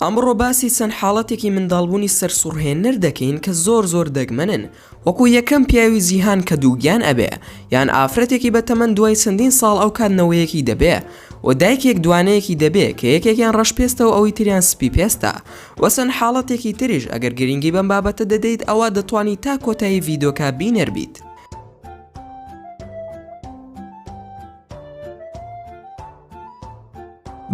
ئەمڕۆ باسی چەند حاڵەتێکی منداڵبوونی سەرسوڕهێنەر دەکەین کە زۆر زۆر دەگمەنن وەکو یەکەم پیاوی جیهان کە دووگیان ئەبێ یان ئافرەتێکی بەتەمەن دوای چەندین ساڵ ئەو کات نەوەیەکی دەبێ و دایکێک دوانەیەکی دەبێ کە یەکێکیان ڕەش پێستە و ئەوی تریان سپی پێستە وە چەند حاڵەتێکی تریش ئەگەر گرینگی بەم بابەتە دەدەیت ئەوا دەتوانی تا کۆتایی ڤیدۆکە بینەر بیت.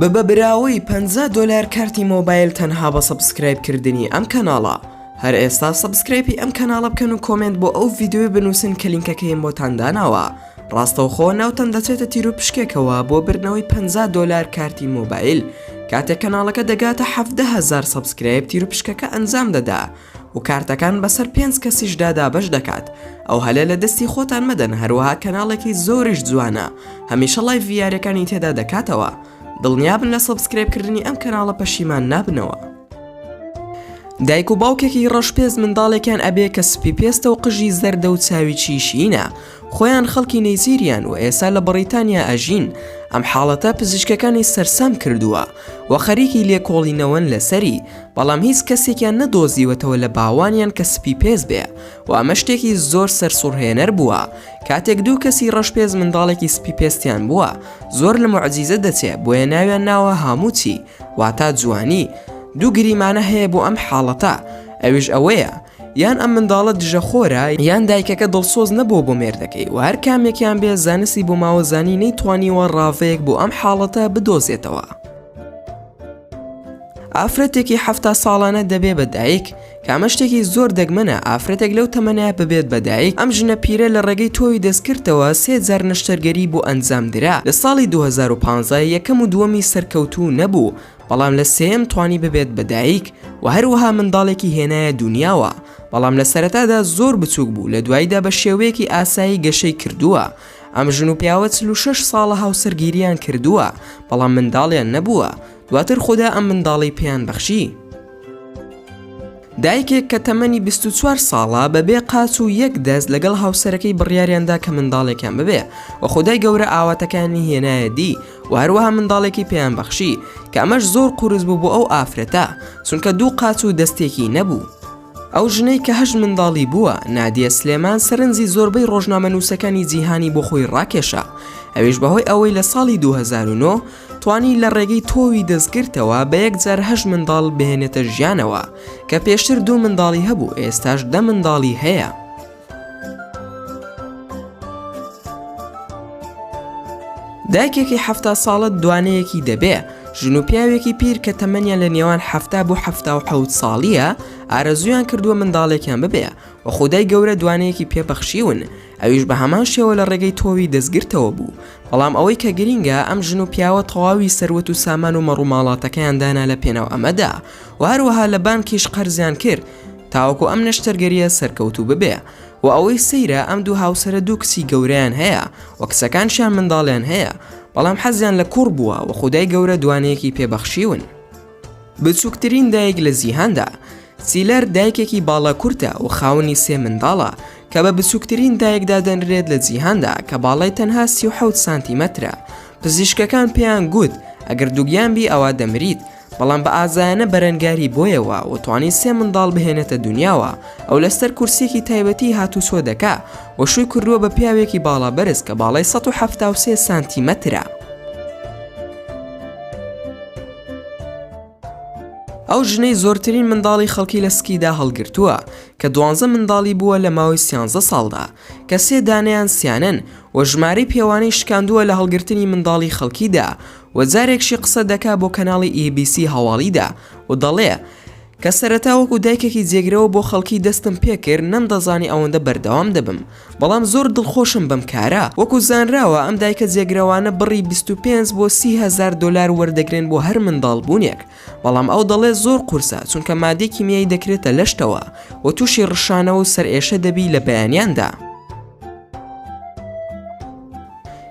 ببە براوەی 50 دۆلار کارتی مۆبایل تەنها بە subscribe کردنی ئەم کەناڵە هەر ئێستا subscribe ی ئەم کەناڵە بکەن و comment بۆ ئەو ڤیدیۆیە بنووسن کە لینکەکەیم بۆتان داناوە ڕاستەوخۆ ناوتان دەچێتە تیروپشکێکەوە بۆ بردنەوەی 50 دۆلار کارتی مۆبایل کاتێک کەناڵەکە دەگاتە 17هزار subscribe تیروپشکەکە ئەنجام دەدا و کارتەکان بەسەر پێنج کەسیشدا دابەش دەکات ئەو هەلە لە دەستی خۆتان مەدەن هەروەها کەناڵێکی زۆریش جوانە هەمیشە live ی یاریەکانی تێدا دەکاتەوە دڵنیابن لە subscribe کردنی ئەم کەناڵە پەشیمان نابنەوە. دایک و باوکێکی ڕەشپێست منداڵێکیان ئەبێ کە سپی پێستە و قژی زەردە و چاویی شینە خۆیان خەڵکی نەیجیریان و ئێستا لە بەڕیتانیا ئەژین، ئەم حاڵەتە پزیشکەکانی سەرسام کردووە و خەریکی لێکۆڵینەوەن لەسەری، بەڵام هیچ کەسێکیان نەدۆزیوەتەوە لە باوانیان کە سپی پێست بێ و ئەمە شتێکی زۆر سەرسوڕهێنەر بووە کاتێک دوو کەسی ڕەشپێست منداڵێکی سپی پێستیان بووە زۆر لە موعجیزە دەچێ بۆیە ناویان ناوە هاموچی واتا جوانی دوو گریمانە هەیە بۆ ئەم حاڵەتە ئەویش ئەوەیە یان ئەم منداڵە دژە خۆرە یان دایکەکە دڵسۆز نەبووە بۆ مێردەکەی و هەر کامێکیان بێ زانستی بۆ ماوەزانی نەیتوانیوە ڕاڤەیەک بۆ ئەم حاڵەتە بدۆزێتەوە. ئافرەتێکی حەفتا ساڵانە دەبێ بە دایک کە ئەمە شتێکی زۆر دەگمەنە ئافرەتێک لەو تەمەنە ببێت بە دایک ئەم ژنە پیرە لە ڕێگەی تۆوی دەستکردەوە سێ جار نەشتەرگەری بۆ ئەنجام درا لە ساڵی 2015 یەکەم و دووەمی سەرکەوتوو نەبوو بەڵام لە سێیەم توانی ببێت بە دایک و هەروەها منداڵێکی هێنایە دونیاوە، بەڵام لە سەرەتادا زۆر بچووک بوو لە دواییدا بە شێوەیەکی ئاسایی گەشەی کردووە، ئەم ژن و پیاوە 46 ساڵە هاوسەرگیریان کردووە بەڵام منداڵیان نەبووە، دواتر خودا ئەم منداڵەی پێیان بەخشی. دایکێک کە تەمەنی 24 ساڵە بەبێ قاچ و یەک دەست لەگەڵ هاوسەرەکەی بڕیاریاندا کە منداڵێکیان ببێ و خودای گەورە ئاواتەکانی هێنایە دی و هەروەها منداڵێکی پێیان بەخشی کە ئەمەش زۆر قورس بوو بۆ ئەو ئافرەتە چونکە دوو قاچ و دەستێکی نەبوو. ئەو ژنەی کە هەشت منداڵی بووە، نادیە سلێمان سەرنجی زۆربەی ڕۆژنامەنووسەکانی جیهانی بۆ خۆی ڕاکێشا، ئەویش بەهۆی ئەوەی لە ساڵی 2009 توانی لە ڕێگەی تۆوی دەستگرتەوە بە یەکجار هەشت منداڵ بهێنێتە ژیانەوە کە پێشتر دوو منداڵی هەبوو ئێستاش دە منداڵی هەیە. دایکێکی حەفتا ساڵە دوانەیەکی دەبێ، ژن و پیاوێکی پیر کە تەمەنیان لە نێوان حەفتا بۆ 77 ساڵییە، ئارەزوویان کردووە منداڵێکیان ببێ و خودای گەورە دوانەیەکی پێ بەخشیون، ئەویش بە هەمان شێوە لە ڕێگەی تۆوی دەستگرتەوە بوو، بەڵام ئەوەی کە گرینگە ئەم ژن و پیاوە تەواوی سەروەت و سامان و مەڕوماڵاتەکەیان دانا لە پێناو ئەمەدا و هەروەها لە بانکیش قەرزیان کرد تاوەکو ئەم نەشتەرگەرییە سەرکەوتوو ببێ. وە ئەوەی سەیرە ئەم دوو هاوسەرە دوو کچی گەورەیان هەیە وە کچەکانشیان منداڵیان هەیە بەڵام حەزیان لە کوڕ بووە وە خودای گەورە دوانەیەکی پێ بەخشیون. بچوکترین دایک لە جیهاندا. سیلەر دایکێکی باڵا کورتە و خاوەنی سێ منداڵە کە بە بچوکترین دایک دادەنرێت لە جیهاندا کە باڵای تەنها 37 سانتیمەترە پزیشکەکان پێیان گوت ئەگەر دووگیان بی ئەوا دەمریت بەڵام بە ئازایانە بەرەنگاری بۆیەوە و توانی سێ منداڵ بهێنێتە دونیاوە، ئەو لەسەر کورسیەکی تایبەتی هاتوچۆ دەکا و شووی کردووە بە پیاوێکی باڵا بەرز کە باڵای 173 سانتیمەترە. ئەو ژنەی زۆرترین منداڵی خەڵکی لە سکیدا هەڵگرتووە کە دوانزە منداڵی بووە لە ماوەی سیانزە ساڵدا کە سێ دانەیان سیانەن و ژمارەی پێوانەی شکاندووە لە هەڵگرتنی منداڵی خەڵکیدا و جارێکشی قسە دەکا بۆ کەناڵی ABC هەواڵیدا و دەڵێ، کە سەرەتا وەکو دایکێکی جێگرەوە بۆ خەڵکی دەستم پێکرد نەمدەزانی ئەوەندە بەردەوام دەبم، بەڵام زۆر دڵخۆشم بەم کارە. وەکو زانراوە ئەم دایکە جێگرەوانە بڕی 25 بۆ 30 هەزار دۆلار وەردەگرن بۆ هەر منداڵبوونێک، بەڵام ئەو دەڵێ زۆر قورسە چونکە مادەی کیمیایی دەکرێتە لەشتەوە و تووشی ڕشانەوە و سەرئێشە دەبی لە بەیانیاندا.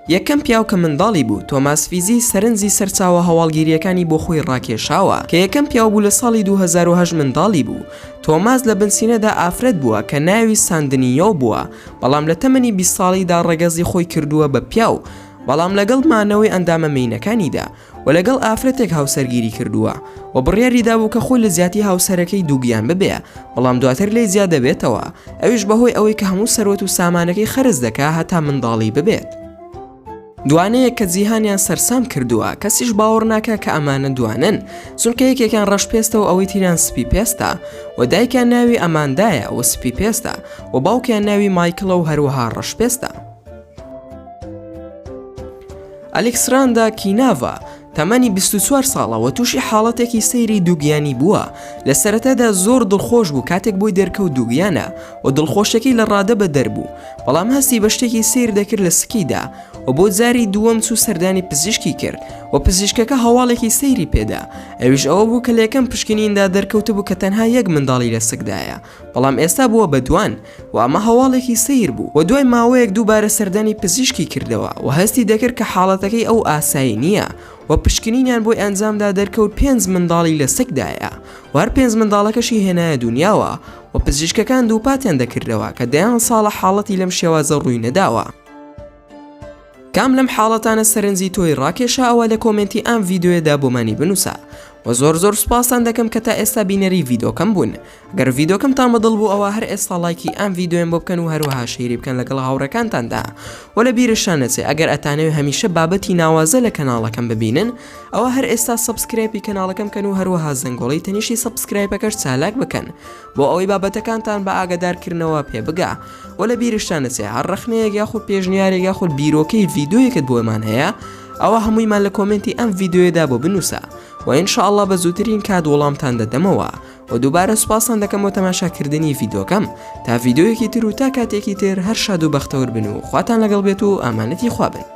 یەکەم پیاو کە منداڵی بوو، تۆماس فیزی سەرنجی سەرچاوە هەواڵگیرییەکانی بۆ خۆی ڕاکێشاوە، کە یەکەم پیاو بوو لە ساڵی 2008 منداڵی بوو. تۆماس لە بنچینەدا ئافرەت بووە کە ناوی ساندنیۆ بووە، بەڵام لە تەمەنی 20 ساڵیدا ڕەگەزی خۆی کردووە بە پیاو، بەڵام لەگەڵ مانەوەی ئەندامە مێینەکانیدا، و لەگەڵ ئافرەتێک هاوسەرگیری کردووە و بڕیاری دابوو کە خۆی لە جیاتی هاوسەرەکەی دووگیان ببێ، بەڵام دواتر لێی جیا دەبێتەوە، ئەویش بەهۆی ئەوەی کە هەموو سەروەت و سامانەکەی خەرج دەکا هەتا منداڵی ببێت. دوانەیەک کە جیهانیان سەرسام کردووە، کەسیش باوەڕ ناکا کە ئەمانە دوانەن، چونکە یەکێکیان ڕەش پێستە و ئەوەی تریان سپی پێستە و دایکیان ناوی ئەماندایە و سپی پێستە و باوکیان ناوی مایکڵە و هەروەها ڕەش پێستە. ئەلیکسراندا کیناڤا تەمەنی 24 ساڵە و تووشی حاڵەتێکی سەیری دووگیانی بووە، لە سەرەتادا زۆر دڵخۆش بوو کاتێک بۆی دەرکەوت دووگیانە و دڵخۆشیەکەی لە ڕادە بەدەر بوو، بەڵام هەستی بە شتێکی سەیر دەکرد لە سکیدا و بۆ جاری دووەم چوو سەردانی پزیشکی کرد و پزیشکەکە هەواڵێکی سەیری پێدا ئەویش ئەوە بوو کە لە یەکەم پشکنیندا دەرکەوتبوو کە تەنها یەک منداڵی لە سکدایە بەڵام ئێستا بووە بە دوان و ئەمە هەواڵێکی سەیر بوو و دوای ماوەیەک دووبارە سەردانی پزیشکی کردەوە و هەستی دەکرد کە حاڵەتەکەی ئەو ئاسایی نییە و پشکنینیان بۆی ئەنجامدا دەرکەوت پێنج منداڵی لە سکدایە و هەر پێنج منداڵەکەشی هێنایە دونیاوە و پزیشکەکان دووپاتیان دەکردەوە کە دەیان ساڵە حاڵەتی لەم شێوازە ڕووی نەداوە. کام لەم حاڵەتانە سەرنجی تۆی ڕاکێشا ئەوە لە کۆمێنتی ئەم ڤیدیۆیەدا بۆمانی بنووسە وە زۆر زۆر سوپاستان دەکەم کە تا ئێستا بینەری ڤیدۆکەم بوون گەر ڤیدۆکەمتان بەدڵ بوو ئەوە هەر ئێستا ڵایکی ئەم ڤیدۆیەم بۆ بکەن و هەروەها share ی بکەن لەگەڵ هاوڕێکانتاندا وە لە بیرشتان نەچێ ئەگەر ئەتانەوێ هەمیشە بابەتی ناوازە لە کەناڵەکەم ببینن ئەوە هەر ئێستا subscribe ی کەناڵەکەم کەن و هەروەها زەنگۆڵەی تەنیشتی subscribe ەکەش چالاک بکەن بۆ ئەوەی بابەتەکانتان بە ئاگادارکردنەوە پێ بگا وە لە بیرشتان نەچێ هەر ڕەخنەیەک یاخود پێشنیارێک یاخود بیرۆکەی ڤیدۆیەکت بۆمان هەیە ئەوە هەموویمان لە کۆمێنتی ئەم ڤیدۆیەدا بۆ بنووسە وە ان شاء اللە بە زووترین کات وەڵامتان دەدەمەوە وە دووبارە سوپاستان دەکەم بۆ تەماشاکردنی ڤیدۆکەم تا ڤیدۆیەکی تر و تا کاتێکی تر هەر شاد و بەختەوەر بن و خواتان لەگەڵ بێت و ئامانەتی خوا بن.